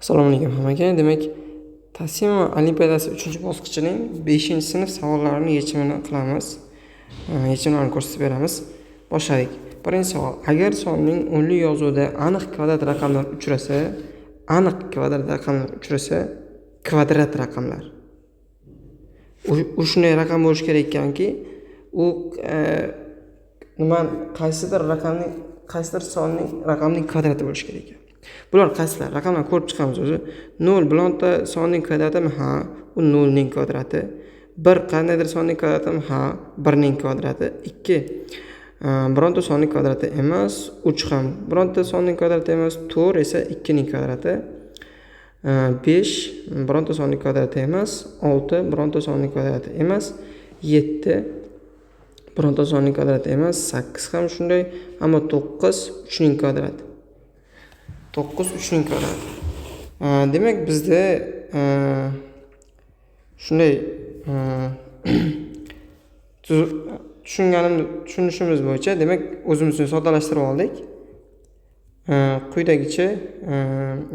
Assalomu alaykum hammaga. Demak, Tasimo olimpiadasi 3-bosqichining 5-sinf savollarini yechimini qilamiz. Yechimlarini ko'rsatib beramiz. Boshladik. Birinchi savol. Agar sonning o'nli yozuvida aniq kvadrat raqamlar uchrasa, aniq kvadrat raqamlar uchrasa, kvadrat raqamlar. U shunday raqam bo'lishi kerak ekanki, u nima qaysidir raqamning, qaysidir sonning raqamning kvadrati bo'lishi kerak ekan. Bular qaysilar? Raqamlarni ko'rib chiqamiz o'zi. 0 bironta sonning kvadratimi? Ha, u 0 ning kvadrati. 1 qandaydir sonning kvadratimi? Ha, 1 ning kvadrati. 2 bironta sonning kvadrati emas, 3 ham bironta sonning kvadrati emas, 4 esa 2 ning kvadrati. 5 bironta sonning kvadrati emas, 6 bironta sonning kvadrati emas, 7 bironta sonning kvadrati emas, 8 ham shunday, ammo 9 3 ning kvadrati. 9 3 ning kvadrati. Demak, bizda shunday tushunishimiz bo'yicha, demak, o'zimiz uchun soddalashtirib oldik. Quyidagicha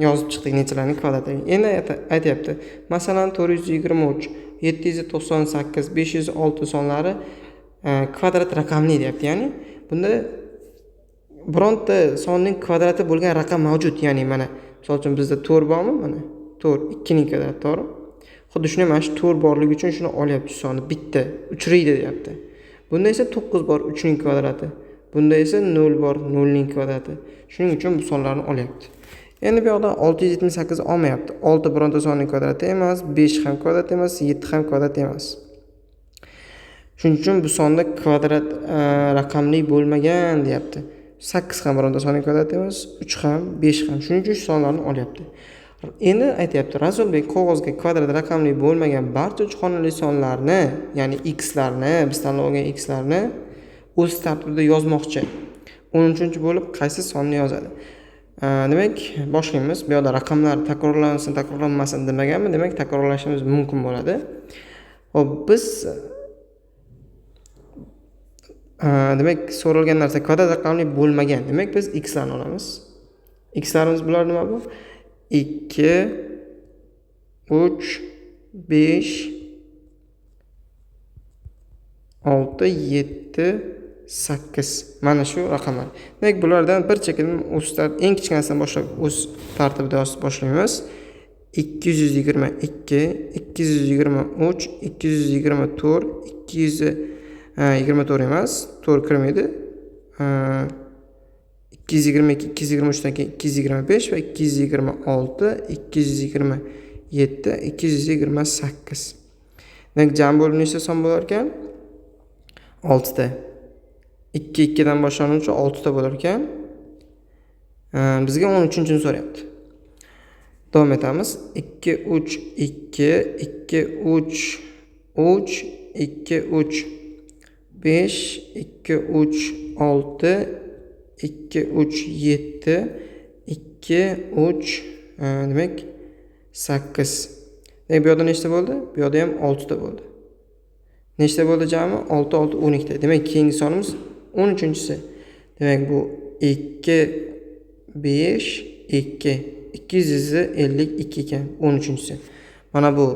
yozib chiqdik nechalarning kvadrati. Endi aytyapti. Masalan, 423, 798, 506 sonlari kvadrat raqamli deyapti. Ya'ni bunda bironta sonning kvadrati bo'lgan raqam mavjud. Ya'ni mana misol uchun bizda 4 bormi? Mana 4 2 ning kvadrati, to'g'ri? Xuddi shunday mana shu 4 borligi uchun shuni olyapti, soni bitta uchraydi deyapti. Bunda esa 9 bor 3 ning kvadrati. Bunda esa 0 bor 0 ning kvadrati. Shuning uchun bu sonlarni olyapti. Endi bu yoqda 678 olmayapti. 6 bironta sonning kvadrati emas, 5 ham kvadrat emas, 7 ham kvadrat emas. Shuning uchun bu sonda kvadrat raqamli bo'lmagan deyapti. 8 ham bironta sonning kvadrati emas, 3 ham, 5 ham. Shuning uchun shu sonlarni olyapti. Endi aytyapti, Rasulbek qog'ozga kvadrat raqamli bo'lmagan barcha uch xonali sonlarni, ya'ni x-larni, biz tanlab olgan x-larni o'z tartibida yozmoqchi. 13-bo'lib qaysi sonni yozadi? Demak, boshlaymiz. Bu yoqda raqamlar takrorlansin, takrorlanmasin demaganmi? Demak, takrorlashimiz mumkin bo'ladi. Xo'p, biz demak, so'ralgan narsa kvadrat raqamli bo'lmagan. Demak, biz x-larni olamiz. X-larimiz bular nima bu? 2 3 5 6 7 8. Mana shu raqamlar. Demak, bulardan bir chekkadan o'z eng kichkinasidan boshlab o'z tartibida yozib boshlaymiz. 222, 223, 224, 224 emas, 4 kirmaydi. 222, 223 dan keyin 225 va 226, 227, 228. Demak, jam bo'lib nechta son bo'lar ekan? 6 ta. 2 2 dan boshlanuvchi 6 ta bo'lar ekan. Bizga 13-chini so'rayapti. Davom etamiz. 2 3 2 2 3 3 2 3 5 2 3 6 2 3 7 2 3 demak 8. Demak, bu yoqda nechta bo'ldi? Bu yoqda ham 6 ta bo'ldi. Nechta bo'ldi jami? 6 6 12 ta. Demak, keyingi sonimiz 13-chisi. Demak, bu 2 5 2 252 ekan 13-chisi. Mana bu,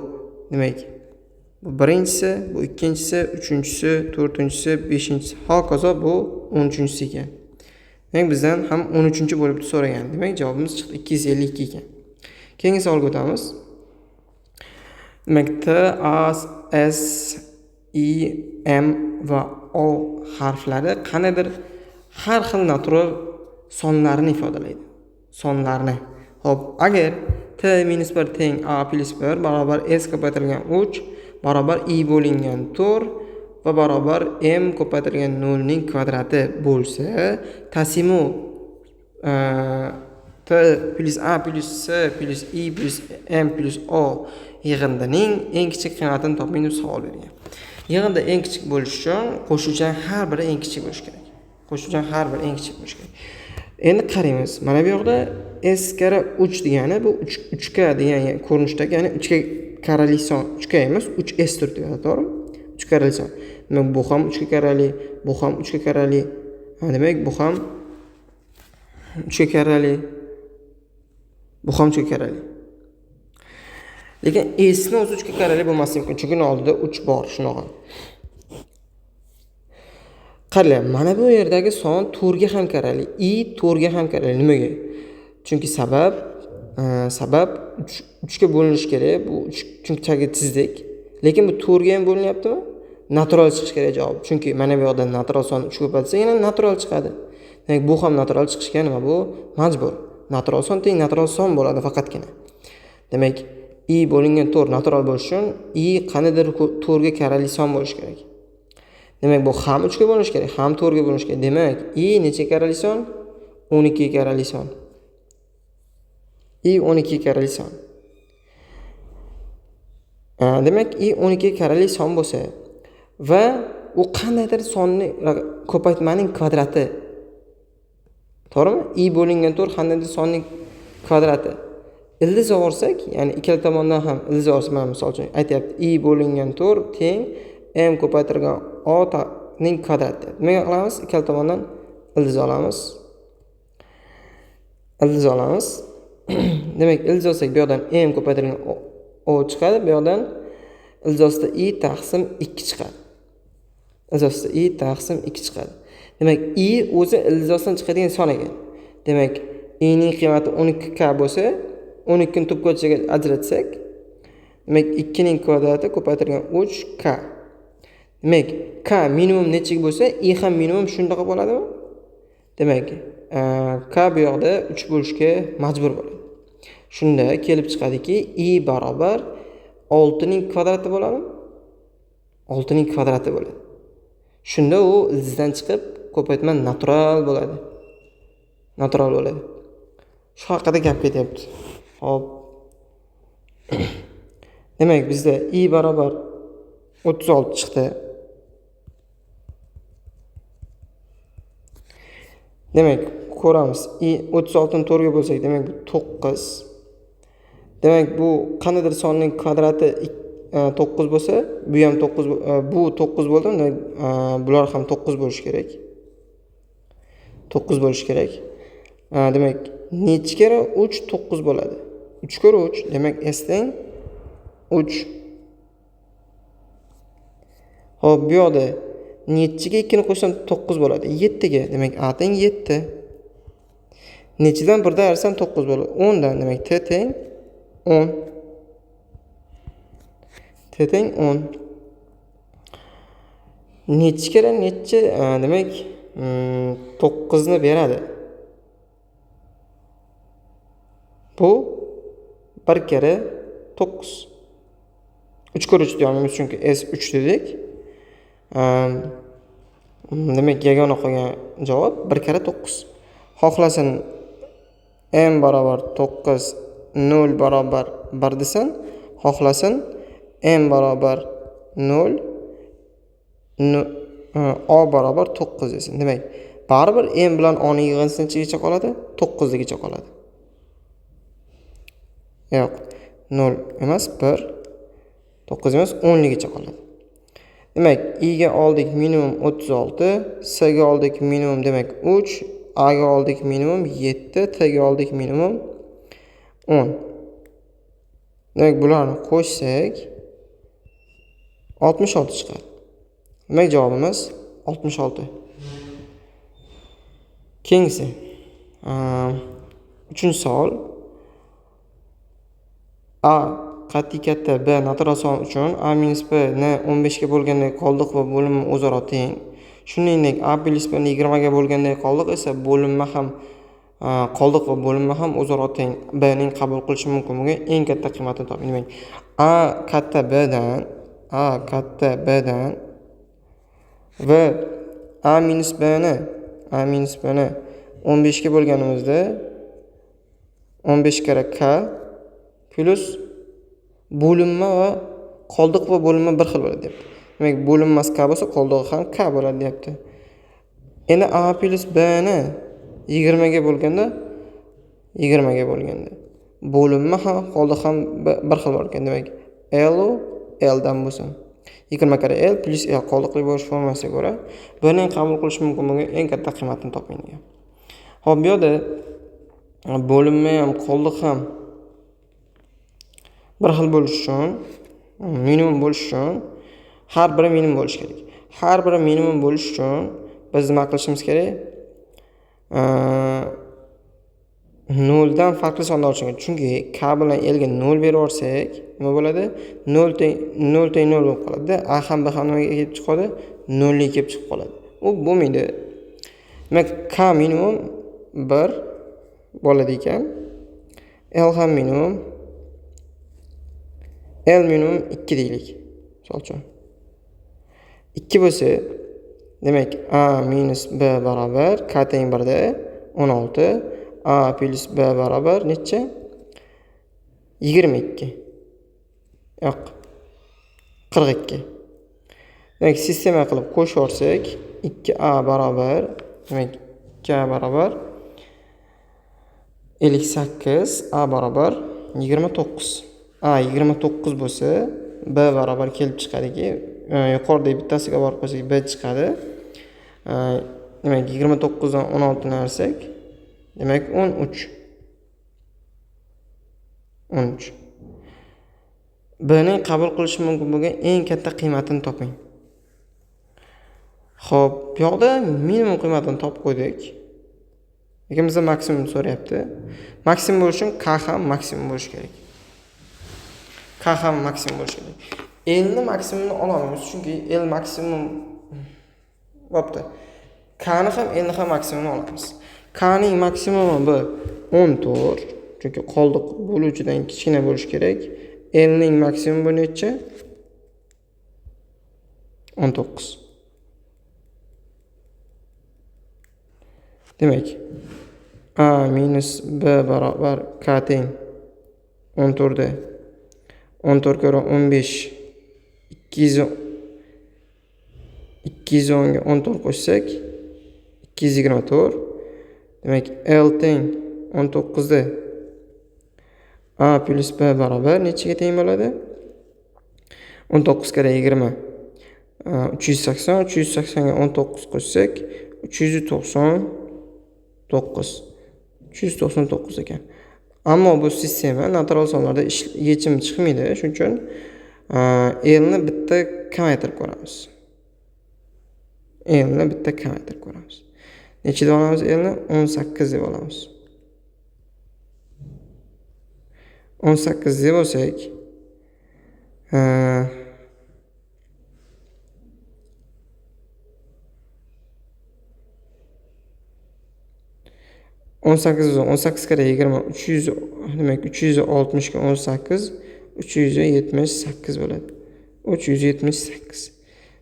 demak, bu birinchisi, bu ikkinchisi, uchinchisi, to'rtinchisi, beshinchisi, hokazo bu 13-chisi ekan. Demak, bizdan ham 13-chi bo'lib so'ragan. Demak, javobimiz chiqdi 252 ekan. Keyingi savolga o'tamiz. Demak, T, A, S, I, M va O harflari qandaydir har xil natural sonlarni ifodalaydi. Sonlarni. Xo'p, agar T minus 1 teng A plus 1 barobar S ko'paytirilgan 3 barobar I bo'lingan 4 va barobar M ko'paytirilgan 0 ning kvadrati bo'lsa, Tasimo T plus A plus S plus I plus M plus O yig'indining eng kichik qiymatini toping deb savol bergan. Yig'indi eng kichik bo'lishi uchun qo'shuvchining har biri eng kichik bo'lishi kerak. Qo'shuvchining har biri eng kichik bo'lishi kerak. Endi qaraymiz. Mana bu yoqda S karra 3 degani bu 3 k degan ko'rinishdagi, ya'ni 3 ga karali son, 3 k emas, 3 S turibdi, to'g'rimi? 3 karali son. Demak, bu ham 3 ga karali, bu ham 3 ga karali. Demak, bu ham 3 ga karali. Bu ham 3 ga karali. Lekin S ni o'zi 3 ga karali bo'lmasligi mumkin, chunki uni oldida 3 bor, shunaqa. Qaranglar, mana bu yerdagi son 4 ga ham karali, i 4 ga ham karali. Nimaga? Chunki sabab 3 ga bo'linishi kerak. Bu 3, chunki tagi chizdik. Lekin bu 4 ga ham bo'linyaptimi? Natural chiqishi kerak javob. Chunki mana bu yoqda natural son 3 ga ko'paytirsa yana natural chiqadi. Demak, bu ham natural chiqishga nima bu? Majbur. Natural son teng natural son bo'ladi faqatgina. Demak, i bo'lingan 4 natural bo'lishi uchun i qandaydir 4 ga karali son bo'lishi kerak. Demak, bu ham 3 ga bo'linishi kerak, ham 4 ga bo'linishi kerak. Demak, i necha karali son? 12 karali son. I 12 karali son. Demak, i 12 karali son bo'lsa va u qandaydir sonni ko'paytmaning kvadrati. To'g'rimi? I bo'lingan 4 qandaydir sonning kvadrati. Ildiz olsak, ya'ni ikkala tomondan ham ildiz olsak, mana misol uchun aytyapti, i bo'lingan 4 teng m ko'paytirilgan o ning kvadrati. Nima qilamiz? Ikkala tomondan ildiz olamiz. Ildiz olamiz. Demak, ildiz olsak, bu yoqdan m ko'paytirilgan o chiqadi, bu yoqdan ildiz ostida i taqsim 2 chiqadi. Ildiz ostida i taqsim 2 chiqadi. Demak, i o'zi ildiz ostidan chiqadigan son ekan. Demak, i ning qiymati 12k bo'lsa, 12 ni tubko'chaga ajratsak, demak 2 ning kvadrati ko'paytirilgan 3k. Demak, k minimum necha bo'lsa, i ham minimum shundaqa bo'ladimi? Demak, k bu yoqda 3 bo'lishga majbur bo'ladi. Shunda kelib chiqadiki, i barobar 6 ning kvadrati bo'ladimi? 6 ning kvadrati bo'ladi. Shunda u ildizdan chiqib ko'paytma natural bo'ladi. Natural bo'ladi. Shu haqida gap ketyapti. Xo'p. Demak, bizda i barobar 36 chiqdi. Demak, ko'ramiz. I 36 ni 4 ga bo'lsak, demak bu 9. Demak, bu qandaydir sonning kvadrati 9 bo'lsa, bu ham 9, bu 9 bo'ldi, demak, bular ham 9 bo'lishi kerak. 9 bo'lishi kerak. Demak, necha karra 3 9 bo'ladi? 3 karra 3, demak S teng 3. Xo'p, bu yoqda nechiga 2 ni qo'shsam 9 bo'ladi? 7 ga, demak A teng 7. Nechidan 1 dan ayirsam 9 bo'ladi? 10 dan, demak T teng 10. T teng 10. Necha karra necha, demak 9 ni beradi. Bu 1 karra 9. 3 karra 3 deya olmaymiz, chunki S 3 dedik. Demak, yagona qolgan javob 1 karra 9. Xohlasin m barobar 9, 0 barobar 1 desin, xohlasin m barobar 0, o barobar 9 desin. Demak, baribir m bilan o ning yig'indisi nechagacha qoladi? 9 gacha qoladi. Yo'q, 0 emas, 1, 9 emas, 10 gacha qoladi. Demak, i ga oldik minimum 36, s ga oldik minimum demak 3, a ga oldik minimum 7, t ga oldik minimum 10. Demak, bularni qo'shsak 66 chiqadi. Demak, javobimiz 66. Keyingisi, 3-savol. A qat'iy katta, B natural son uchun A minus B ni 15 ga bo'lganda qoldiq va bo'linma o'zaro teng. Shuningdek, A plus B ni 20 ga bo'lganda qoldiq esa bo'linma ham qoldiq va bo'linma ham o'zaro teng. B ning qabul qilishi mumkin bo'lgan eng katta qiymatini toping. Demak, A katta B dan, A katta B dan va A minus B ni, A minus B ni 15 ga bo'lganimizda 15 karra K plus bo'linma va qoldiq va bo'linma bir xil bo'ladi deyapti. Demak, bo'linmasi K bo'lsa, qoldig'i ham K bo'ladi deyapti. Endi A plus B ni 20 ga bo'lganda, 20 ga bo'lganda bo'linma ham qoldiq ham bir xil bo'lar ekan. Demak, L u L dan bo'lsin. 20 karra L plus L qoldiqli bo'lish formulasiga ko'ra B ning qabul qilishi mumkin bo'lgan eng katta qiymatini toping degan. Xo'p, bu yerda bo'linma ham qoldiq ham Bir xil bo'lishi uchun, minimum bo'lishi uchun har biri minimum bo'lishi kerak. Har biri minimum bo'lishi uchun biz nima qilishimiz kerak? 0 dan farqli sonlar olishimiz kerak. Chunki k bilan l ga 0 berib yuborsak, nima bo'ladi? 0 teng 0 teng 0 bo'lib qoladi. A ham b ham nimaga kelib chiqadi? 0 ga kelib chiqib qoladi. U bo'lmaydi. Demak, k minimum 1 bo'ladi ekan. L ham minimum, L minimum 2 deylik. Misol uchun 2 bo'lsa, demak A minus B barobar K teng 1 da 16, A plus B barobar necha? 22. Yo'q, 42. Demak, sistema qilib qo'shib yuborsak, 2A barobar, demak 2A barobar 58, A barobar 29. A 29 bo'lsa, B barobar kelib chiqadiki, yuqoridagi bittasiga borib qo'ysak B chiqadi. Demak, 29 dan 16 ni ayirsak, demak 13. 13. B ning qabul qilishi mumkin bo'lgan eng katta qiymatini toping. Xo'p, bu yoqda minimum qiymatini topib qo'ydik. Lekin bizda maksimum so'rayapti. Maksimum bo'lishi uchun K ham maksimum bo'lishi kerak. K ham maksimum bo'lishi kerak. L ni maksimumini ola olmaymiz, chunki L maksimum bo'pti. K ni ham L ni ham maksimumini olamiz. K ning maksimumi bu 14, chunki qoldiq bo'luvchidan kichkina bo'lishi kerak. L ning maksimumi bu necha? 19. Demak, A minus B barobar K teng 14 da 14 karra 15, 210 ga 14 qo'shsak 224. Demak, L teng 19 da A plus B barobar nechaga teng bo'ladi? 19 karra 20, 380, 380 ga 19 qo'shsak 399. 399 ekan. Ammo bu sistema natural sonlarda yechim chiqmaydi. Shuning uchun L ni bitta kamaytirib ko'ramiz. L ni bitta kamaytirib ko'ramiz. Necha deb olamiz L ni? 18 deb olamiz. 18 deb olsak, 18 karra 20, 300, demak 360 ga 18, 378 bo'ladi. 378.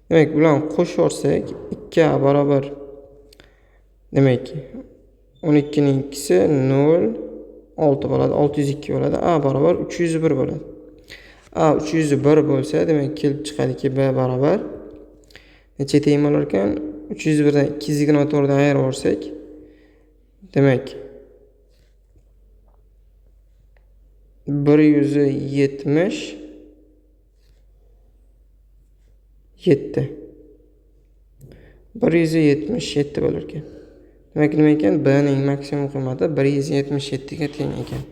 Demak, bularni qo'shib yuborsak, 2A barobar, demak 12 ning ikkisi 0, 6 bo'ladi, 602 bo'ladi. A barobar 301 bo'ladi. A 301 bo'lsa, demak kelib chiqadiki B barobar necha teng bo'lar ekan? 301 dan 224 dan ayirib yuborsak, demak 177. 177 bo'lar ekan. Demak, nima ekan? B ning maksimum qiymati 177 ga teng ekan.